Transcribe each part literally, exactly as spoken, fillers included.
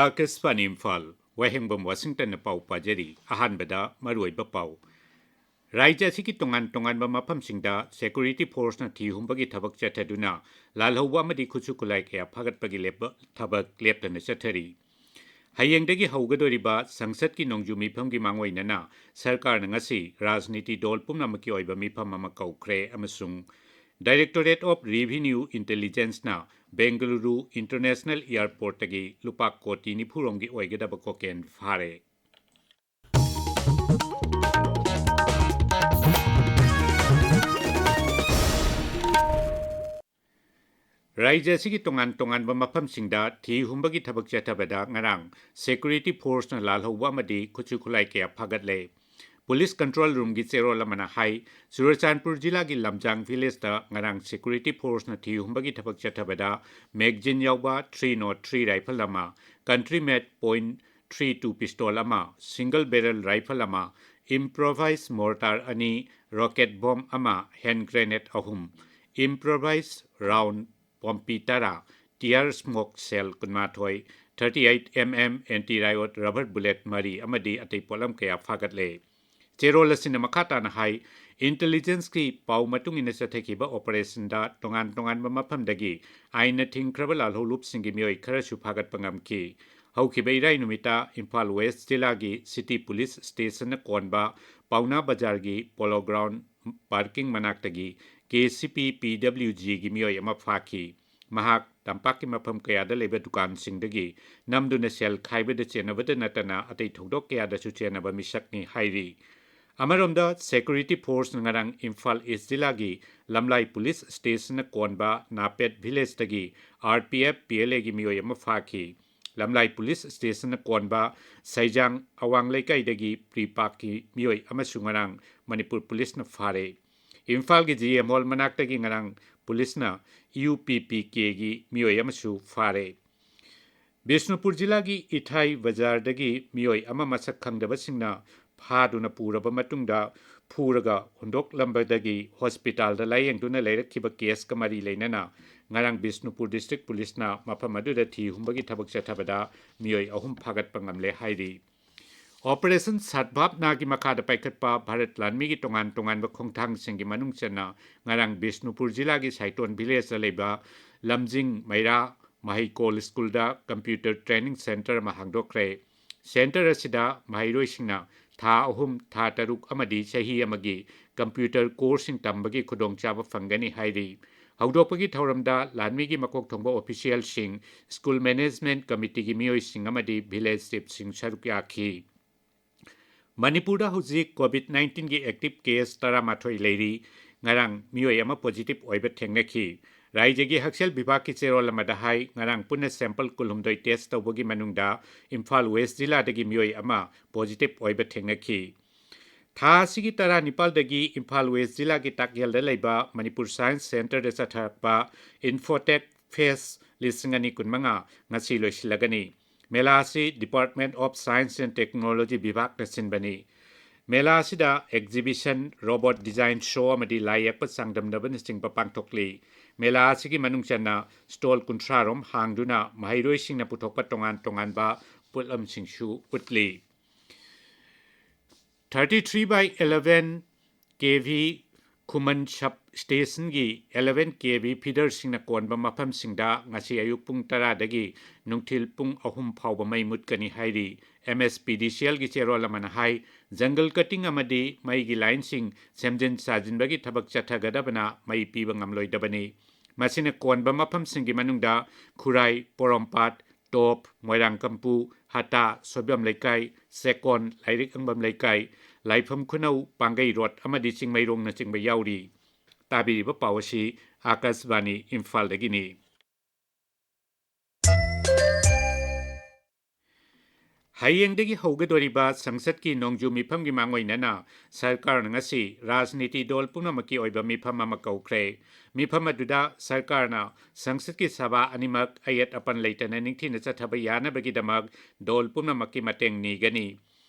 ꯑꯥꯀꯥꯁꯕꯥꯅꯤ ꯏꯝꯐꯥꯜ, ꯋꯥꯍꯦꯡꯕꯝ ꯋꯥꯁꯤꯡꯇꯟꯅ ꯄꯥꯎ ꯄꯥꯖꯔꯤ꯫ ꯑꯍꯥꯟꯕꯗ ꯃꯔꯨꯑꯣꯏꯕ ꯄꯥꯎ꯫ ꯔꯥꯖ꯭ꯌ ꯑꯁꯤꯒꯤ ꯇꯣꯉꯥꯟ ꯇꯣꯉꯥꯟꯕ ꯃꯐꯝꯁꯤꯡꯗ security forceꯅ ꯊꯤ ꯍꯨꯝꯕꯒꯤ ꯊꯕꯛ ꯆꯠꯊꯗꯨꯅ ꯂꯥꯜꯍꯧꯕ ꯑꯃꯗꯤ ꯈꯨꯠꯁꯨ ꯈꯨꯠꯂꯥꯏ ꯀꯌꯥ ꯐꯥꯒꯠꯄꯒꯤ ꯂꯦꯞꯄ-, ꯊꯕꯛ ꯂꯦꯞꯇꯅ ꯆꯠꯊꯔꯤ꯫ ꯍꯌꯦꯡꯗꯒꯤ ꯍꯧꯒꯗꯧꯔꯤꯕ ꯁꯪꯁꯠꯀꯤ ꯅꯣꯡꯖꯨ ꯃꯤꯐꯝꯒꯤ ꯃꯥꯡꯑꯣꯏꯅꯅ ꯁꯔꯀꯥꯔꯅ ꯉꯁꯤ ꯔꯥꯖꯅꯤꯇꯤ ꯗꯣꯜ ꯄꯨꯝꯅꯃꯛꯀꯤ ꯑꯣꯏꯕ ꯃꯤꯐꯝ ꯑꯃ ꯀꯧꯈ꯭ꯔꯦ ꯑꯃꯁꯨꯡ Directorate of Revenue Intelligenceꯅ Bengaluru International Airportꯇꯒꯤ ꯂꯨꯄꯥ ꯀꯣꯇꯤ ꯅꯤꯐꯨ ꯔꯣꯝꯒꯤ ꯑꯣꯏꯒꯗꯕ cocaine ꯐꯥꯔꯦ꯫ ꯔꯥꯖ꯭ꯌ ꯑꯁꯤꯒꯤ ꯇꯣꯉꯥꯟ ꯇꯣꯉꯥꯟꯕ ꯃꯐꯝꯁꯤꯡꯗ ꯊꯤ ꯍꯨꯝꯕꯒꯤ ꯊꯕꯛ ꯆꯠꯊꯕꯗ ꯉꯔꯥꯡ security forceꯅ ꯂꯥꯜꯍꯧꯕ ꯑꯃꯗꯤ ꯈꯨꯠꯁꯨ ꯈꯨꯠꯂꯥꯏ ꯀꯌꯥ ꯐꯥꯒꯠꯂꯦ꯫ Police Control Roomꯒꯤ ꯆꯦꯔꯣꯜ ꯑꯃꯅ ꯍꯥꯏ, ꯆꯨꯔꯆꯥꯟꯄꯨꯔ ꯖꯤꯂꯥꯒꯤ ꯂꯝꯖꯥꯡ villageꯇ ꯉꯔꯥꯡ security forceꯅ ꯊꯤ ꯍꯨꯝꯕꯒꯤ ꯊꯕꯛ ꯆꯠꯊꯕꯗ magazine ꯌꯥꯎꯕ three nought three rifle ꯑꯃ, country made point three two pistol ꯑꯃ, single barrel rifle ꯑꯃ, improvised mortar ꯑꯅꯤ, rocket bomb ꯑꯃ, hand grenade ꯑꯍꯨꯝ, improvised round ꯄꯣꯝꯄꯤ ꯇꯔꯥ, tear smoke shell ꯀꯨꯟꯃꯥꯊꯣꯏ, thirty eight M M anti riot rubber bullet ꯃꯔꯤ ꯑꯃꯗꯤ ꯑꯇꯩ ꯄꯣꯠꯂꯝ ꯀꯌꯥ ꯐꯥꯒꯠꯂꯦ꯫ ꯆꯦꯔꯣꯜ ꯑꯁꯤꯅ ꯃꯈꯥ ꯇꯥꯅ ꯍꯥꯏ, intelligenceꯀꯤ ꯄꯥꯎ ꯃꯇꯨꯡ ꯏꯟꯅ ꯆꯠꯊꯈꯤꯕ operationꯗ ꯇꯣꯉꯥꯟ ꯇꯣꯉꯥꯟꯕ ꯃꯐꯝꯗꯒꯤ ꯑꯥꯏꯟꯅ ꯊꯤꯡꯈ꯭ꯔꯕ ꯂꯥꯜꯍꯧꯂꯨꯞꯁꯤꯡꯒꯤ ꯃꯤꯑꯣꯏ ꯈꯔꯁꯨ ꯐꯥꯒꯠꯄ ꯉꯝꯈꯤ꯫ ꯍꯧꯈꯤꯕ ꯏꯔꯥꯏ ꯅꯨꯃꯤꯠꯇ ꯏꯝꯐꯥꯜ West ꯖꯤꯂꯥꯒꯤ City Police Stationꯅ ꯀꯣꯟꯕ ꯄꯥꯎꯅꯥ ꯕꯖꯥꯔꯒꯤ Polo Ground parking ꯃꯅꯥꯛꯇꯒꯤ KCP PWGꯒꯤ ꯃꯤꯑꯣꯏ ꯑꯃ ꯐꯥꯈꯤ꯫ ꯃꯍꯥꯛ ꯇꯝꯄꯥꯛꯀꯤ ꯃꯐꯝ ꯀꯌꯥꯗ ꯂꯩꯕ ꯗꯨꯀꯥꯟꯁꯤꯡꯗꯒꯤ ꯅꯝꯗꯨꯅ ꯁꯦꯜ ꯈꯥꯏꯕꯗ ꯆꯦꯟꯅꯕꯗ ꯅꯠꯇꯅ ꯑꯇꯩ ꯊꯧꯗꯣꯛ ꯀꯌꯥꯗꯁꯨ ꯆꯦꯟꯅꯕ ꯃꯤꯁꯛꯅꯤ ꯍꯥꯏꯔꯤ꯫ ꯑꯃꯔꯣꯝꯗ, security forceꯅ ꯉꯔꯥꯡ ꯏꯝꯐꯥꯜ East ꯖꯤꯂꯥꯒꯤ ꯂꯝꯂꯥꯏ Police Stationꯅ ꯀꯣꯟꯕ ꯅꯥꯄꯦꯠ villageꯇꯒꯤ RPF PLAꯒꯤ ꯃꯤꯑꯣꯏ ꯑꯃ ꯐꯥꯈꯤ꯫ ꯂꯝꯂꯥꯏ Police Stationꯅ ꯀꯣꯟꯕ ꯁꯩꯖꯥꯡ ꯑꯋꯥꯡ ꯂꯩꯀꯥꯏꯗꯒꯤ ꯄ꯭ꯔꯤꯄꯥꯛꯀꯤ ꯃꯤꯑꯣꯏ ꯑꯃꯁꯨ ꯉꯔꯥꯡ ꯃꯅꯤꯄꯨꯔ Policeꯅ ꯐꯥꯔꯦ꯫ ꯏꯝꯐꯥꯜꯒꯤ GM Hall ꯃꯅꯥꯛꯇꯒꯤ ꯉꯔꯥꯡ Policeꯅ UPPKꯒꯤ ꯃꯤꯑꯣꯏ ꯑꯃꯁꯨ ꯐꯥꯔꯦ꯫ ꯕꯤꯁꯅꯨꯄꯨꯔ ꯖꯤꯂꯥꯒꯤ ꯏꯊꯥꯏ ꯕꯖꯥꯔꯗꯒꯤ ꯃꯤꯑꯣꯏ ꯑꯃ ꯃꯁꯛ ꯈꯪꯗꯕꯁꯤꯡꯅ ꯐꯥꯗꯨꯅ ꯄꯨꯔꯕ ꯃꯇꯨꯡꯗ ꯐꯨꯔꯒ ꯍꯨꯟꯗꯣꯛꯂꯝꯕꯗꯒꯤ ꯍꯣꯁꯄꯤꯇꯥꯜꯗ ꯂꯥꯌꯦꯡꯗꯨꯅ ꯂꯩꯔꯛꯈꯤꯕ ꯀꯦꯁꯀ ꯃꯔꯤ ꯂꯩꯅꯅ ꯉꯔꯥꯡ ꯕꯤꯁꯅꯨꯄꯨꯔ ꯗꯤꯁꯇ꯭ꯔꯤꯛ ꯄꯨꯂꯤꯁꯅ ꯃꯐꯝ ꯑꯗꯨꯗ ꯊꯤ ꯍꯨꯝꯕꯒꯤ ꯊꯕꯛ ꯆꯠꯊꯕꯗ ꯃꯤꯑꯣꯏ ꯑꯍꯨꯝ ꯐꯥꯒꯠꯄ ꯉꯝꯂꯦ ꯍꯥꯏꯔꯤ꯫ ꯑꯣꯄꯔꯦꯁꯟ ꯁꯗꯚꯥꯕꯅꯥꯒꯤ ꯃꯈꯥꯗ ꯄꯥꯏꯈꯠꯄ ꯚꯥꯔꯠ ꯂꯥꯟꯃꯤꯒꯤ ꯇꯣꯉꯥꯟ ꯇꯣꯉꯥꯟꯕ ꯈꯣꯡꯊꯥꯡꯁꯤꯡꯒꯤ ꯃꯅꯨꯡ ꯆꯟꯅ ꯉꯔꯥꯡ ꯕꯤꯁꯅꯨꯄꯨꯔ ꯖꯤꯂꯥꯒꯤ ꯁꯥꯏꯇꯣꯟ ꯚꯤꯂꯦꯖꯇ ꯂꯩꯕ ꯂꯝꯖꯤꯡ ꯃꯩꯔꯥ ꯃꯍꯩꯀꯣꯜ ꯁ꯭ꯀꯨꯜꯗ ꯀꯝꯄ꯭ꯌꯨꯇꯔ ꯇ꯭ꯔꯦꯅꯤꯡ ꯁꯦꯟꯇꯔ ꯑꯃ ꯍꯥꯡꯗꯣꯛꯈ꯭ꯔꯦ꯫ ꯁꯦꯟꯇꯔ ꯑꯁꯤꯗ ꯃꯍꯩꯔꯣꯏꯁꯤꯡꯅ ꯊꯥ ꯑꯍꯨꯝ, ꯊꯥ ꯇꯔꯨꯛ ꯑꯃꯗꯤ ꯆꯍꯤ ꯑꯃꯒꯤ ꯀꯝꯄ꯭ꯌꯨꯇꯔ ꯀꯣꯔꯁꯁꯤꯡ ꯇꯝꯕꯒꯤ ꯈꯨꯗꯣꯡꯆꯥꯕ ꯐꯪꯒꯅꯤ ꯍꯥꯏꯔꯤ꯫ ꯍꯧꯗꯣꯛꯄꯒꯤ ꯊꯧꯔꯝꯗ ꯂꯥꯟꯃꯤꯒꯤ ꯃꯀꯣꯛ ꯊꯣꯡꯕ ꯑꯣꯐꯤꯁꯤꯌꯦꯜꯁꯤꯡ, ꯁ꯭ꯀꯨꯜ ꯃꯦꯅꯦꯖꯃꯦꯟꯠ ꯀꯃꯤꯇꯤꯒꯤ ꯃꯤꯑꯣꯏꯁꯤꯡ ꯑꯃꯗꯤ ꯚꯤꯂꯦꯖ ꯆꯤꯐꯁꯤꯡ ꯁꯔꯨꯛ ꯌꯥꯈꯤ꯫ ꯃꯅꯤꯄꯨꯔꯗ ꯍꯧꯖꯤꯛ ꯀꯣꯚꯤꯗ ꯅꯥꯏꯟꯇꯤꯟꯒꯤ ꯑꯦꯛꯇꯤꯚ ꯀꯦꯁ ꯇꯔꯥꯃꯥꯊꯣꯏ ꯂꯩꯔꯤ꯫ ꯉꯔꯥꯡ ꯃꯤꯑꯣꯏ ꯑꯃ ꯄꯣꯖꯤꯇꯤꯚ ꯑꯣꯏꯕ ꯊꯦꯡꯅꯈꯤ꯫ ꯔꯥꯏꯖ꯭ꯌꯒꯤ ꯍꯛꯁꯦꯜ ꯚꯤꯚꯥꯒꯀꯤ ꯆꯦꯔꯣꯜ ꯑꯃꯗ ꯍꯥꯏ, ꯉꯔꯥꯡ ꯄꯨꯟꯅ ꯁꯦꯝꯄꯜ ꯀꯨꯟꯍꯨꯝꯗꯣꯏ ꯇꯦꯁ ꯇꯧꯕꯒꯤ ꯃꯅꯨꯡꯗ ꯏꯝꯐꯥꯜ ꯋꯦꯁ ꯖꯤꯂꯥꯗꯒꯤ ꯃꯤꯑꯣꯏ ꯑꯃ ꯄꯣꯖꯤꯇꯤꯚ ꯑꯣꯏꯕ ꯊꯦꯡꯅꯈꯤ꯫ ꯊꯥ ꯑꯁꯤꯒꯤ ꯇꯔꯥꯅꯤꯄꯥꯜꯗꯒꯤ ꯏꯝꯐꯥꯜ ꯋꯦꯁ ꯖꯤꯂꯥꯒꯤ ꯇꯥꯛꯌꯦꯜꯗ ꯂꯩꯕ ꯃꯅꯤꯄꯨꯔ ꯁꯥꯏꯟꯁ ꯁꯦꯟꯇꯔꯗ ꯆꯠꯊꯔꯛꯄ ꯏꯟꯐꯣꯇꯦꯛ ꯐꯦꯁ ꯂꯤꯁꯤꯡ ꯑꯅꯤ ꯀꯨꯟꯃꯉꯥ ꯉꯁꯤ ꯂꯣꯏꯁꯤꯜꯂꯒꯅꯤ꯫ ꯃꯦꯂꯥ ꯑꯁꯤ Department of Science and Technology ꯚꯤꯚꯥꯒꯅ ꯁꯤꯟꯕꯅꯤ꯫ ꯃꯦꯂꯥ ꯑꯁꯤꯗ ꯑꯦꯛꯖꯤꯕꯤꯁꯟ, ꯔꯣꯕꯣꯠ ꯗꯤꯖꯥꯏꯟ ꯁꯣ ꯑꯃꯗꯤ ꯂꯥꯏ ꯌꯦꯛꯄ ꯆꯥꯡꯗꯝꯅꯕꯅꯆꯤꯡꯕ ꯄꯥꯡꯊꯣꯛꯂꯤ꯫ ꯃꯦꯂꯥ ꯑꯁꯤꯒꯤ ꯃꯅꯨꯡ ꯆꯟꯅ ꯁ꯭ꯇꯣꯜ ꯀꯨꯟꯊ꯭ꯔꯥ ꯔꯣꯝ ꯍꯥꯡꯗꯨꯅ ꯃꯍꯩꯔꯣꯏꯁꯤꯡꯅ ꯄꯨꯊꯣꯛꯄ ꯇꯣꯉꯥꯟ ꯇꯣꯉꯥꯟꯕ ꯄꯣꯠꯂꯝꯁꯤꯡꯁꯨ ꯎꯠꯂꯤ꯫ Thirty three by eleven K V Khuman sub ꯁ꯭ꯇꯦꯁꯟꯒꯤ eleven K V ꯐꯤꯗꯔꯁꯤꯡꯅ ꯀꯣꯟꯕ ꯃꯐꯝꯁꯤꯡꯗ ꯉꯁꯤ ꯑꯌꯨꯛ ꯄꯨꯡ ꯇꯔꯥꯗꯒꯤ ꯅꯨꯡꯊꯤꯜ ꯄꯨꯡ ꯑꯍꯨꯝ ꯐꯥꯎꯕ ꯃꯩ ꯃꯨꯠꯀꯅꯤ ꯍꯥꯏꯔꯤ꯫ M S P D C Lꯒꯤ ꯆꯦꯔꯣꯜ ꯑꯃꯅ ꯍꯥꯏ, ꯖꯪꯒꯜ ꯀꯠꯇꯤꯡ ꯑꯃꯗꯤ ꯃꯩꯒꯤ ꯂꯥꯏꯟꯁꯤꯡ ꯁꯦꯝꯖꯤꯟ ꯁꯥꯖꯤꯟꯕꯒꯤ ꯊꯕꯛ ꯆꯠꯊꯒꯗꯕꯅ ꯃꯩ ꯄꯤꯕ ꯉꯝꯂꯣꯏꯗꯕꯅꯤ꯫ ꯃꯁꯤꯅ ꯀꯣꯟꯕ ꯃꯐꯝꯁꯤꯡꯒꯤ ꯃꯅꯨꯡꯗ ꯈꯨꯔꯥꯏ, ꯄꯣꯔꯣꯝꯄꯥꯠ, ꯇꯣꯞ, ꯃꯣꯏꯔꯥꯡꯀꯝꯄꯨ, ꯍꯇꯥ, ꯁꯣꯏꯕꯝ ꯂꯩꯀꯥꯏ, ꯆꯦꯛꯀꯣꯟ, ꯂꯥꯏꯔꯤꯛ ꯍꯪꯐꯝ ꯂꯩꯀꯥꯏ, ꯂꯥꯏꯐꯝ ꯈꯨꯅꯧ, ꯄꯥꯡꯒꯩ ꯔꯣꯗ ꯑꯃꯗꯤ ꯆꯤꯡꯃꯩꯔꯣꯡꯅꯆꯤꯡꯕ ꯌꯥꯎꯔꯤ꯫ ꯇꯥꯕꯤꯔꯤꯕ ꯄꯥꯎ ꯑꯁꯤ ꯑꯥꯀꯥꯁꯕꯥꯅꯤ ꯏꯝꯐꯥꯜꯗꯒꯤꯅꯤ꯫ ꯍꯌꯦꯡꯗꯒꯤ ꯍꯧꯒꯗꯧꯔꯤꯕ ꯁꯪꯁꯠꯀꯤ ꯅꯣꯡꯖꯨ ꯃꯤꯐꯝꯒꯤ ꯃꯥꯡꯑꯣꯏꯅꯅ ꯁꯔꯀꯥꯔꯅ ꯉꯁꯤ ꯔꯥꯖꯅꯤꯇꯤ ꯗꯣꯜ ꯄꯨꯝꯅꯃꯛꯀꯤ ꯑꯣꯏꯕ ꯃꯤꯐꯝ ꯑꯃ ꯀꯧꯈ꯭ꯔꯦ꯫ ꯃꯤꯐꯝ ꯑꯗꯨꯗ ꯁꯔꯀꯥꯔꯅ ꯁꯪꯁꯠꯀꯤ ꯁꯚꯥ ꯑꯅꯤꯃꯛ ꯑꯌꯦꯠ ꯑꯄꯟ ꯂꯩꯇꯅ ꯅꯤꯡꯊꯤꯅ ꯆꯠꯊꯕ ꯌꯥꯅꯕꯒꯤꯗꯃꯛ ꯗꯣꯜ ꯄꯨꯝꯅꯃꯛꯀꯤ ꯃꯇꯦꯡ ꯅꯤꯒꯅꯤ꯫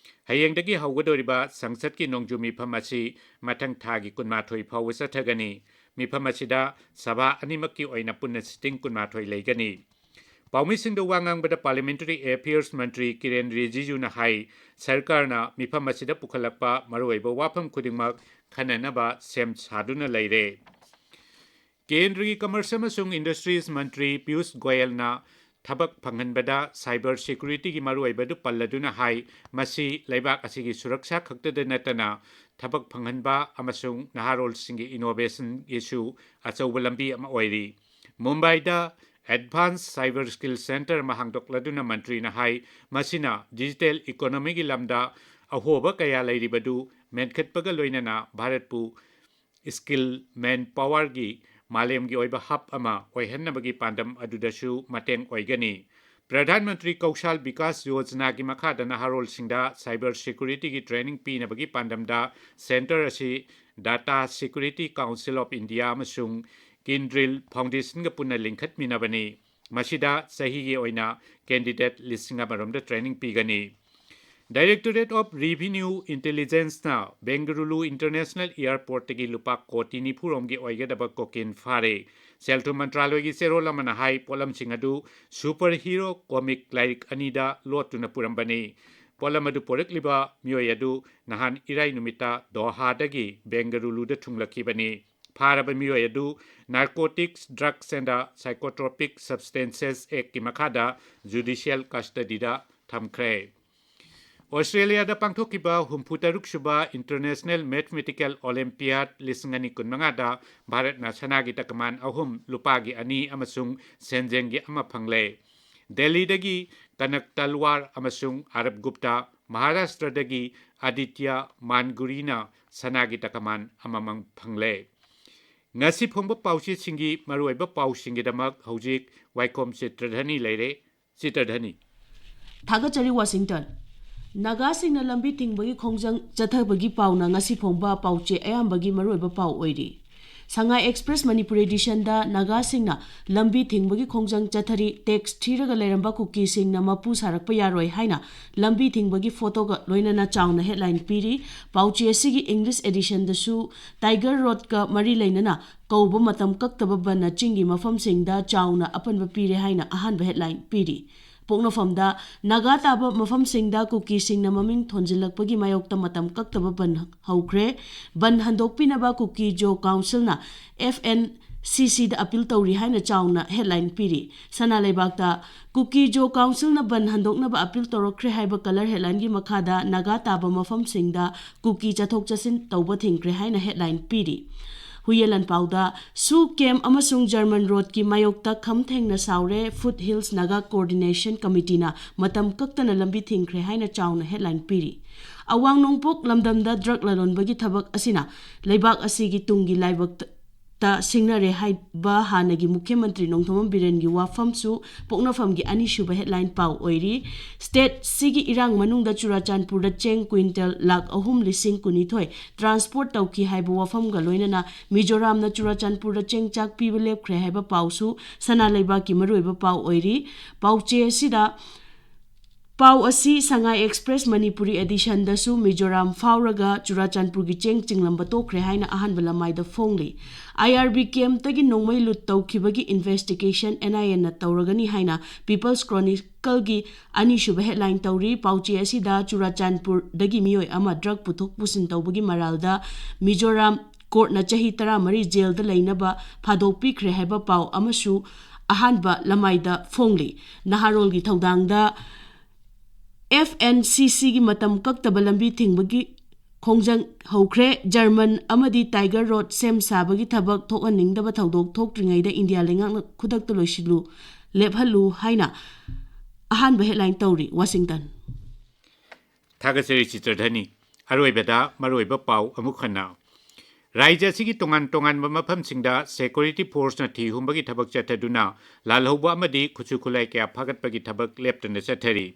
ꯍꯌꯦꯡꯗꯒꯤ ꯍꯧꯒꯗꯧꯔꯤꯕ ꯁꯪꯁꯠꯀꯤ ꯅꯣꯡꯖꯨ ꯃꯤꯐꯝ ꯑꯁꯤ ꯃꯊꯪ ꯊꯥꯒꯤ ꯀꯨꯟꯃꯥꯊꯣꯏ ꯐꯥꯎꯕ ꯆꯠꯊꯒꯅꯤ꯫ ꯃꯤꯐꯝ ꯑꯁꯤꯗ ꯁꯚꯥ ꯑꯅꯤꯃꯛꯀꯤ ꯑꯣꯏꯅ ꯄꯨꯟꯅ sitting ꯀꯨꯟꯃꯥꯊꯣꯏ ꯂꯩꯒꯅꯤ꯫ ꯄꯥꯎꯃꯤꯁꯤꯡꯗ ꯋꯥ ꯉꯥꯡꯕꯗ Parliamentary Affairs ꯃꯟꯇ꯭ꯔꯤ ꯀꯤꯔꯦꯟ ꯔꯤꯖꯤꯖꯨꯅ ꯍꯥꯏ, ꯁꯔꯀꯥꯔꯅ ꯃꯤꯐꯝ ꯑꯁꯤꯗ ꯄꯨꯈꯠꯂꯛꯄ ꯃꯔꯨꯑꯣꯏꯕ ꯋꯥꯐꯝ ꯈꯨꯗꯤꯡꯃꯛ ꯈꯟꯅꯅꯕ ꯁꯦꯝ ꯁꯥꯗꯨꯅ ꯂꯩꯔꯦ꯫ ꯀꯦꯟꯗ꯭ꯔꯒꯤ Commerce ꯑꯃꯁꯨꯡ Industries ꯃꯟꯇ꯭ꯔꯤ ꯄꯤꯌꯨꯁ ꯒꯣꯌꯜꯅ ꯊꯕꯛ ꯐꯪꯍꯟꯕꯗ cyber security ꯒꯤ ꯃꯔꯨꯑꯣꯏꯕ ꯑꯗꯨ ꯄꯜꯂꯗꯨꯅ ꯍꯥꯏ, ꯃꯁꯤ ꯂꯩꯕꯥꯛ ꯑꯁꯤꯒꯤ ꯁꯨꯔꯛꯁꯥ ꯈꯛꯇꯗ ꯅꯠꯇꯅ ꯊꯕꯛ ꯐꯪꯍꯟꯕ ꯑꯃꯁꯨꯡ ꯅꯍꯥꯔꯣꯜꯁꯤꯡꯒꯤ innovation ꯒꯤꯁꯨ ꯑꯆꯧꯕ ꯂꯝꯕꯤ ꯑꯃ ꯑꯣꯏꯔꯤ꯫ ꯃꯨꯝꯕꯥꯏꯗ Advanced Cyber Skill Centre ꯑꯃ ꯍꯥꯡꯗꯣꯛꯂꯗꯨꯅ ꯃꯟꯇ꯭ꯔꯤꯅ ꯍꯥꯏ, ꯃꯁꯤꯅ digital economy ꯒꯤ ꯂꯝꯗ ꯑꯍꯣꯕ ꯀꯌꯥ ꯂꯩꯔꯤꯕꯗꯨ ꯃꯦꯟꯈꯠꯄꯒ ꯂꯣꯏꯅꯅ ꯚꯥꯔꯠꯄꯨ skilled manpower ꯒꯤ ꯃꯥꯂꯦꯝꯒꯤ ꯑꯣꯏꯕ hub ꯑꯃ ꯑꯣꯏꯍꯟꯅꯕꯒꯤ ꯄꯥꯟꯗꯝ ꯑꯗꯨꯗꯁꯨ ꯃꯇꯦꯡ ꯑꯣꯏꯒꯅꯤ꯫ ꯄ꯭ꯔꯙꯥꯟ ꯃꯟꯇ꯭ꯔꯤ ꯀꯧꯁꯥꯜ ꯕꯤꯀꯥꯁ ꯌꯣꯖꯅꯥꯒꯤ ꯃꯈꯥꯗ ꯅꯍꯥꯔꯣꯜꯁꯤꯡꯗ cyber security ꯒꯤ training ꯄꯤꯅꯕꯒꯤ ꯄꯥꯟꯗꯝꯗ centre ꯑꯁꯤ Data Security Council of India ꯑꯃꯁꯨꯡ Kyndryl Foundation ꯒ ꯄꯨꯟꯅ ꯂꯤꯡꯈꯠꯃꯤꯟꯅꯕꯅꯤ꯫ ꯃꯁꯤꯗ ꯆꯍꯤꯒꯤ ꯑꯣꯏꯅ candidate ꯂꯤꯁꯤꯡ ꯑꯃꯔꯣꯝꯗ training ꯄꯤꯒꯅꯤ꯫ Directorate of Revenue Intelligence ꯅ ꯕꯦꯡꯒꯂꯨꯔꯨ International Airport ꯇꯒꯤ ꯂꯨꯄꯥ ꯀꯣꯇꯤ ꯅꯤꯐꯨ ꯔꯣꯝꯒꯤ ꯑꯣꯏꯒꯗꯕ cocaine ꯐꯥꯔꯦ꯫ ꯁꯦꯜ ꯊꯨꯝ ꯃꯟꯇ꯭ꯔꯥꯂꯣꯏꯒꯤ ꯆꯦꯔꯣꯜ ꯑꯃꯅ ꯍꯥꯏ, ꯄꯣꯠꯂꯝꯁꯤꯡ ꯑꯗꯨ superhero comic ꯂꯥꯏꯔꯤꯛ ꯑꯅꯤꯗ ꯂꯣꯠꯇꯨꯅ ꯄꯨꯔꯝꯕꯅꯤ꯫ ꯄꯣꯠꯂꯝ ꯑꯗꯨ ꯄꯨꯔꯛꯂꯤꯕ ꯃꯤꯑꯣꯏ ꯑꯗꯨ ꯅꯍꯥꯟ ꯏꯔꯥꯏ ꯅꯨꯃꯤꯠꯇ ꯗꯣꯍꯥꯗꯒꯤ ꯕꯦꯡꯒꯂꯨꯔꯨꯗ ꯊꯨꯡꯂꯛꯈꯤꯕꯅꯤ꯫ ꯐꯥꯔꯕ ꯃꯤꯑꯣꯏ ꯑꯗꯨ Narcotics, Drugs and Psychotropic Substances Act ꯀꯤ ꯃꯈꯥꯗ judicial custody ꯗ ꯊꯝꯈ꯭ꯔꯦ꯫ ꯑꯣꯁꯇ꯭ꯔꯦꯂꯤꯌꯥꯗ ꯄꯥꯡꯊꯣꯛꯈꯤꯕ ꯍꯨꯝꯐꯨ ꯇꯔꯨꯛ ꯁꯨꯕ International Mathematical Olympiad ꯂꯤꯁꯤꯡ ꯑꯅꯤ ꯀꯨꯟꯃꯉꯥꯗ ꯚꯥꯔꯠꯅ ꯁꯅꯥꯒꯤ ꯇꯀꯃꯥꯟ ꯑꯍꯨꯝ, ꯂꯨꯄꯥꯒꯤ ꯑꯅꯤ ꯑꯃꯁꯨꯡ ꯁꯦꯟꯖꯦꯡꯒꯤ ꯑꯃ ꯐꯪꯂꯦ꯫ ꯗꯦꯜꯂꯤꯗꯒꯤ ꯀꯅꯛ ꯇꯜꯋꯥꯔ ꯑꯃꯁꯨꯡ ꯑꯔꯕ ꯒꯨꯞꯇꯥ, ꯃꯍꯥꯔꯥꯁꯇ꯭ꯔꯗꯒꯤ ꯑꯗꯤꯇ꯭ꯌ ꯃꯥꯟꯒꯨꯔꯤꯅ ꯁꯅꯥꯒꯤ ꯇꯀꯃꯥꯟ ꯑꯃꯃꯝ ꯐꯪꯂꯦ꯫ ꯉꯁꯤ ꯐꯣꯡꯕ ꯄꯥꯎꯆꯦꯁꯤꯡꯒꯤ ꯃꯔꯨꯑꯣꯏꯕ ꯄꯥꯎꯁꯤꯡꯒꯤꯗꯃꯛ ꯍꯧꯖꯤꯛ ꯋꯥꯏꯈꯣꯝ ꯆꯤꯇ꯭ꯔꯙꯅꯤ ꯂꯩꯔꯦ꯫ ꯆꯤꯇ꯭ꯔꯙꯅꯤ꯫ ꯊꯥꯒꯠꯆꯔꯤ, ꯋꯥꯁꯤꯡꯇꯟ꯫ ꯅꯥꯒꯥꯁꯤꯡꯅ ꯂꯝꯕꯤ ꯊꯤꯡꯕꯒꯤ ꯈꯣꯡꯖꯪ ꯆꯠꯊꯕꯒꯤ ꯄꯥꯎꯅ ꯉꯁꯤ ꯐꯣꯡꯕ ꯄꯥꯎꯆꯦ ꯑꯌꯥꯝꯕꯒꯤ ꯃꯔꯨꯑꯣꯏꯕ ꯄꯥꯎ ꯑꯣꯏꯔꯤ꯫ ꯁꯉꯥꯏ ꯑꯦꯛꯁꯄ꯭ꯔꯦꯁ ꯃꯅꯤꯄꯨꯔ ꯑꯦꯗꯤꯁꯟꯗ ꯅꯥꯒꯥꯁꯤꯡꯅ ꯂꯝꯕꯤ ꯊꯤꯡꯕꯒꯤ ꯈꯣꯡꯖꯪ ꯆꯠꯊꯔꯤ, ꯇꯦꯛꯁ ꯊꯤꯔꯒ ꯂꯩꯔꯝꯕ ꯀꯨꯀꯤꯁꯤꯡꯅ ꯃꯄꯨ ꯁꯥꯔꯛꯄ ꯌꯥꯔꯣꯏ ꯍꯥꯏꯅ ꯂꯝꯕꯤ ꯊꯤꯡꯕꯒꯤ ꯐꯣꯇꯣꯒ ꯂꯣꯏꯅꯅ ꯆꯥꯎꯅ ꯍꯦꯗꯂꯥꯏꯟ ꯄꯤꯔꯤ꯫ ꯄꯥꯎꯆꯦ ꯑꯁꯤꯒꯤ ꯏꯪꯂꯤꯁ ꯑꯦꯗꯤꯁꯟꯗꯁꯨ ꯇꯥꯏꯒꯔ ꯔꯣꯗꯀ ꯃꯔꯤ ꯂꯩꯅꯅ ꯀꯧꯕ ꯃꯇꯝ ꯀꯛꯇꯕ ꯕꯟꯅ ꯆꯤꯡꯒꯤ ꯃꯐꯝꯁꯤꯡꯗ ꯆꯥꯎꯅ ꯑꯄꯟꯕ ꯄꯤꯔꯦ ꯍꯥꯏꯅ ꯑꯍꯥꯟꯕ ꯍꯦꯗꯂꯥꯏꯟ ꯄꯤꯔꯤ꯫ ꯄꯣꯛꯅꯐꯝꯗ ꯅꯥꯒꯥ ꯇꯥꯕ ꯃꯐꯝꯁꯤꯡꯗ ꯀꯨꯀꯤꯁꯤꯡꯅ ꯃꯃꯤꯡ ꯊꯣꯟꯖꯤꯜꯂꯛꯄꯒꯤ ꯃꯥꯌꯣꯛꯇ ꯃꯇꯝ ꯀꯛꯇꯕ ꯕꯟ ꯍꯧꯈ꯭ꯔꯦ꯫ ꯕꯟ ꯍꯟꯗꯣꯛꯄꯤꯅꯕ ꯀꯨꯀꯤ ꯖꯣ ꯀꯥꯎꯟꯁꯤꯜꯅ ꯑꯦꯐ ꯑꯦꯟ ꯁꯤ ꯁꯤꯗ ꯑꯄꯤꯜ ꯇꯧꯔꯤ ꯍꯥꯏꯅ ꯆꯥꯎꯅ ꯍꯦꯗꯂꯥꯏꯟ ꯄꯤꯔꯤ꯫ ꯁꯅꯥ ꯂꯩꯕꯥꯛꯇ ꯀꯨꯀꯤ ꯖꯣ ꯀꯥꯎꯟꯁꯤꯜꯅ ꯕꯟ ꯍꯟꯗꯣꯛꯅꯕ ꯑꯄꯤꯜ ꯇꯧꯔꯛꯈ꯭ꯔꯦ ꯍꯥꯏꯕ ꯀꯂꯔ ꯍꯦꯗꯂꯥꯏꯟꯒꯤ ꯃꯈꯥꯗ ꯅꯥꯒꯥ ꯇꯥꯕ ꯃꯐꯝꯁꯤꯡꯗ ꯀꯨꯀꯤ ꯆꯠꯊꯣꯛ ꯆꯠꯁꯤꯟ ꯇꯧꯕ ꯊꯤꯡꯈ꯭ꯔꯦ ꯍꯥꯏꯅ ꯍꯦꯗꯂꯥꯏꯟ ꯄꯤꯔꯤ꯫ ꯍꯨꯌꯦꯟ ꯂꯥꯟꯄꯥꯎꯗ ꯁꯨ ꯀꯦꯝ ꯑꯃꯁꯨꯡ ꯖꯔꯃꯟ ꯔꯣꯗꯀꯤ ꯃꯥꯌꯣꯛꯇ ꯈꯝ ꯊꯦꯡꯅ ꯁꯥꯎꯔꯦ, ꯐꯨꯠ ꯍꯤꯜꯁ ꯅꯥꯒꯥ ꯀꯣꯑꯣꯔꯗꯤꯅꯦꯁꯟ ꯀꯃꯤꯇꯤꯅ ꯃꯇꯝ ꯀꯛꯇꯅ ꯂꯝꯕꯤ ꯊꯤꯡꯈ꯭ꯔꯦ ꯍꯥꯏꯅ ꯆꯥꯎꯅ ꯍꯦꯗꯂꯥꯏꯟ ꯄꯤꯔꯤ꯫ ꯑꯋꯥꯡ ꯅꯣꯡꯄꯣꯛ ꯂꯝꯗꯝꯗ ꯗ꯭ꯔꯒ ꯂꯂꯣꯟꯕꯒꯤ ꯊꯕꯛ ꯑꯁꯤꯅ ꯂꯩꯕꯥꯛ ꯑꯁꯤꯒꯤ ꯇꯨꯡꯒꯤ ꯂꯥꯏꯕꯛꯇ ꯁꯤꯡꯅꯔꯦ ꯍꯥꯏꯕ ꯍꯥꯟꯅꯒꯤ ꯃꯨꯈ꯭ꯌ ꯃꯟꯇ꯭ꯔꯤ ꯅꯣꯡꯊꯣꯝꯕꯝ ꯕꯤꯔꯦꯟꯒꯤ ꯋꯥꯐꯝꯁꯨ ꯄꯣꯛꯅꯐꯝꯒꯤ ꯑꯅꯤꯁꯨꯕ ꯍꯦꯗꯂꯥꯏꯟ ꯄꯥꯎ ꯑꯣꯏꯔꯤ꯫ ꯁ꯭ꯇꯦꯠꯁꯤꯒꯤ ꯏꯔꯥꯡ ꯃꯅꯨꯡꯗ ꯆꯨꯔꯥꯆꯥꯟꯄꯨꯔꯗ ꯆꯦꯡ ꯀ꯭ꯋꯤꯟꯇꯦꯜ ꯂꯥꯈ ꯑꯍꯨꯝ ꯂꯤꯁꯤꯡ ꯀꯨꯟꯅꯤꯊꯣꯏ ꯇ꯭ꯔꯥꯟꯁꯄꯣꯔꯠ ꯇꯧꯈꯤ ꯍꯥꯏꯕ ꯋꯥꯐꯝꯒ ꯂꯣꯏꯅꯅ ꯃꯤꯖꯣꯔꯥꯝꯅ ꯆꯨꯔꯥꯆꯥꯟꯄꯨꯔꯗ ꯆꯦꯡ ꯆꯥꯛ ꯄꯤꯕ ꯂꯦꯞꯈ꯭ꯔꯦ ꯍꯥꯏꯕ ꯄꯥꯎꯁꯨ ꯁꯅꯥ ꯂꯩꯕꯥꯛꯀꯤ ꯃꯔꯨꯑꯣꯏꯕ ꯄꯥꯎ ꯑꯣꯏꯔꯤ꯫ ꯄꯥꯎꯆꯦ ꯑꯁꯤꯗ ꯄꯥꯎ ꯑꯁꯤ ꯁꯉꯥꯏ ꯑꯦꯛꯁꯄ꯭ꯔꯦꯁ ꯃꯅꯤꯄꯨꯔꯤ ꯑꯦꯗꯤꯁꯟꯗꯁꯨ ꯃꯤꯖꯣꯔꯥꯝ ꯐꯥꯎꯔꯒ ꯆꯨꯔꯥꯆꯥꯟꯄꯨꯔꯒꯤ ꯆꯦꯡ ꯆꯤꯡꯂꯝꯕ ꯇꯣꯛꯈ꯭ꯔꯦ ꯍꯥꯏꯅ ꯑꯍꯥꯟꯕ ꯂꯃꯥꯏꯗ ꯐꯣꯡꯂꯤ꯫ ꯑꯥꯏ ꯑꯥꯔ ꯕꯤ ꯀꯦꯝꯞꯇꯒꯤ ꯅꯣꯡꯃꯩ ꯂꯨꯠ ꯇꯧꯈꯤꯕꯒꯤ ꯏꯟꯚꯦꯁꯇꯤꯒꯦꯁꯟ ꯑꯦꯟ ꯑꯥꯏ ꯑꯦꯅ ꯇꯧꯔꯒꯅꯤ ꯍꯥꯏꯅ ꯄꯤꯄꯜꯁ ꯀ꯭ꯔꯣꯅꯤꯀꯜꯒꯤ ꯑꯅꯤꯁꯨꯕ ꯍꯦꯗꯂꯥꯏꯟ ꯇꯧꯔꯤ꯫ ꯄꯥꯎꯆꯦ ꯑꯁꯤꯗ ꯆꯨꯔꯥꯆꯥꯟꯄꯨꯔꯗꯒꯤ ꯃꯤꯑꯣꯏ ꯑꯃ ꯗ꯭ꯔꯒ ꯄꯨꯊꯣꯛ ꯄꯨꯁꯤꯟ ꯇꯧꯕꯒꯤ ꯃꯔꯥꯜꯗ ꯃꯤꯖꯣꯔꯥꯝ ꯀꯣꯔꯠꯅ ꯆꯍꯤ ꯇꯔꯥꯃꯔꯤ ꯖꯦꯜꯗ ꯂꯩꯅꯕ ꯊꯥꯗꯣꯛꯄꯤꯈ꯭ꯔꯦ ꯍꯥꯏꯕ ꯄꯥꯎ ꯑꯃꯁꯨ ꯑꯍꯥꯟꯕ ꯂꯃꯥꯏꯗ ꯐꯣꯡꯂꯤ꯫ ꯅꯍꯥꯔꯣꯜꯒꯤ ꯊꯧꯗꯥꯡꯗ ꯑꯦꯐ ꯑꯦꯟ ꯁꯤ ꯁꯤꯒꯤ ꯃꯇꯝ ꯀꯛꯇꯕ ꯂꯝꯕꯤ ꯊꯤꯡꯕꯒꯤ ꯈꯣꯡꯖꯪ ꯍꯧꯈ꯭ꯔꯦ꯫ ꯖꯔꯃꯟ ꯑꯃꯗꯤ ꯇꯥꯏꯒꯔ ꯔꯣꯗ ꯁꯦꯝ ꯁꯥꯕꯒꯤ ꯊꯕꯛ ꯊꯣꯛꯍꯟꯅꯤꯡꯗꯕ ꯊꯧꯗꯣꯛ ꯊꯣꯛꯇ꯭ꯔꯤꯉꯩꯗ ꯏꯟꯗꯤꯌꯥ ꯂꯩꯉꯥꯛꯅ ꯈꯨꯗꯛꯇ ꯂꯣꯏꯁꯤꯜꯂꯨ, ꯂꯦꯞꯍꯜꯂꯨ ꯍꯥꯏꯅ ꯑꯍꯥꯟꯕ ꯍꯦꯗꯂꯥꯏꯟ ꯇꯧꯔꯤ꯫ ꯋꯥꯁꯤꯡꯇꯟ꯫ ꯊꯥꯒꯠꯆꯔꯤ ꯆꯤꯇ꯭ꯔꯙꯅꯤ꯫ ꯑꯔꯣꯏꯕꯗ ꯃꯔꯨꯑꯣꯏꯕ ꯄꯥꯎ ꯑꯃꯨꯛ ꯍꯟꯅ꯫ ꯔꯥꯖ꯭ꯌ ꯑꯁꯤꯒꯤ ꯇꯣꯉꯥꯟ ꯇꯣꯉꯥꯟꯕ ꯃꯐꯝꯁꯤꯡꯗ ꯁꯦꯀ꯭ꯌꯨꯔꯤꯇꯤ ꯐꯣꯔꯁꯅ ꯊꯤ ꯍꯨꯝꯕꯒꯤ ꯊꯕꯛ ꯆꯠꯊꯗꯨꯅ ꯂꯥꯜꯍꯧꯕ ꯑꯃꯗꯤ ꯈꯨꯠꯁꯨ ꯈꯨꯠꯂꯥꯏ ꯀꯌꯥ ꯐꯥꯒꯠꯄꯒꯤ ꯊꯕꯛ ꯂꯦꯞꯇꯅ ꯆꯠꯊꯔꯤ꯫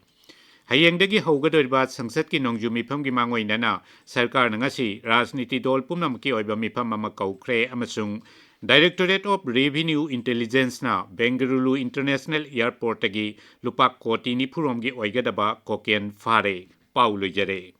ꯍꯌꯦꯡꯗꯒꯤ ꯍꯧꯒꯗꯧꯔꯤꯕ ꯁꯪꯁꯠꯀꯤ ꯅꯣꯡꯖꯨ ꯃꯤꯐꯝꯒꯤ ꯃꯥꯡꯑꯣꯏꯅꯅ ꯁꯔꯀꯥꯔꯅ ꯉꯁꯤ ꯔꯥꯖꯅꯤꯇꯤ ꯗꯣꯜ ꯄꯨꯝꯅꯃꯛꯀꯤ ꯑꯣꯏꯕ ꯃꯤꯐꯝ ꯑꯃ ꯀꯧꯈ꯭ꯔꯦ ꯑꯃꯁꯨꯡ Directorate of Revenue Intelligenceꯅ Bengaluru International Airportꯇꯒꯤ ꯂꯨꯄꯥ ꯀꯣꯇꯤ ꯅꯤꯐꯨ ꯔꯣꯝꯒꯤ ꯑꯣꯏꯒꯗꯕ cocaine ꯐꯥꯔꯦ꯫ ꯄꯥꯎ ꯂꯣꯏꯖꯔꯦ꯫